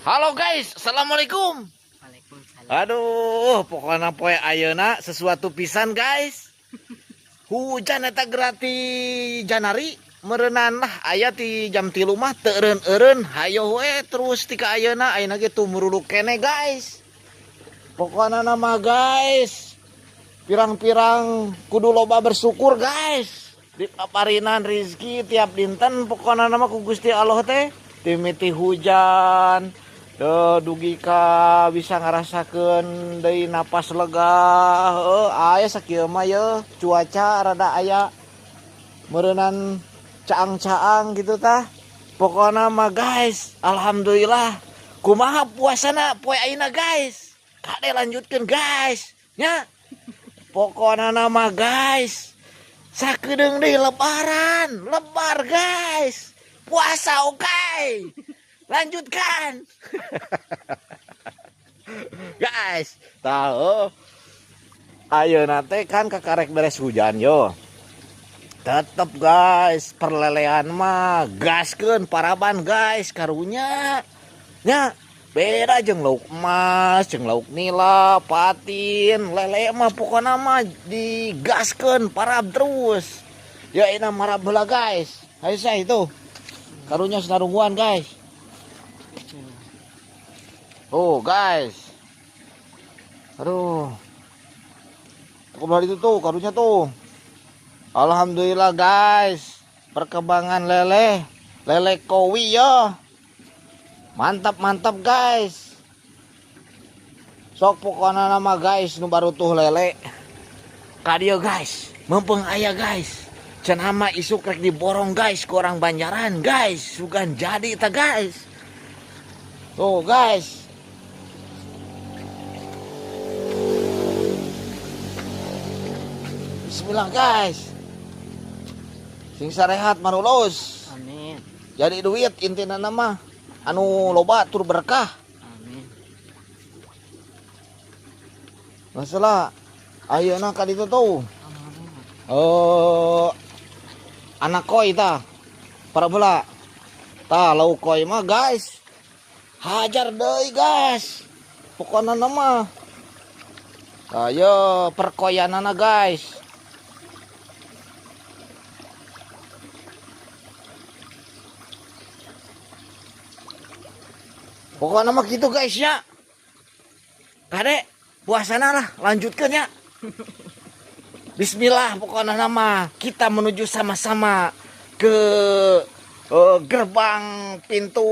Halo guys, assalamualaikum. Waalaikumsalam. Aduh, pokoknya poe ayeuna sesuatu pisan guys. Hujan eta gerati Janari meureunan lah aya ti jam 3 mah teu eureun-eureun hayo we terus ti ka ayeuna ayeuna ge tumuruluk kene guys. Pokokna nama guys, pirang-pirang kudu loba bersyukur guys. Dipaparinan rizki tiap dinten pokokna nama ku Gusti Allah teh timiti hujan dugi ka bisa ngarasakeun deui napas lega heuh aya sakieu mah ye cuaca rada aya meureunan caang-caang gitu tah. Pokokna mah guys, alhamdulillah. Kumaha puasana poe ayeuna guys? Kade lanjutkeun guys nya. Pokokna mah guys, sakedeung deui lebaran, lebar guys. Puasa oke. Okay. Lanjutkan. Guys, tahu ayeuna teh kan kakarek beres hujan yo. Tetep guys, perlelean mah gaskeun paraban guys karunya. Nya beda jeung lauk emas, jeung lauk nila, patin, lele mah pokona mah digaskeun parab terus. Ya ina marab heula guys. Hayo saya itu. Karunya senarungguan guys. Oh guys, aduh, kembali itu tuh karunya tuh. Alhamdulillah guys, perkembangan lele, lele kowi ya, mantap mantap guys. Sok pokoknya nama guys, nu baru tuh lele, kadio guys, mumpung aya guys. Cenah mah isuk rek diborong guys ke orang Banjaran guys, sugan jadi ta guys. Tuh guys. Bismillah guys. Sing sarehat marulus. Amin. Jadi duit intina nama anu loba tur berkah. Amin. Masalah ayeuna ka ditu tuh. Anak koi tah. Para bola. Tah lauk koi mah guys. Hajar deui guys. Pokona nama. Ayo perkoyanana guys. Pokoknya mah gitu guys ya. Kade puasana lah lanjutkan ya. Bismillah pokoknya nama kita menuju sama-sama ke gerbang pintu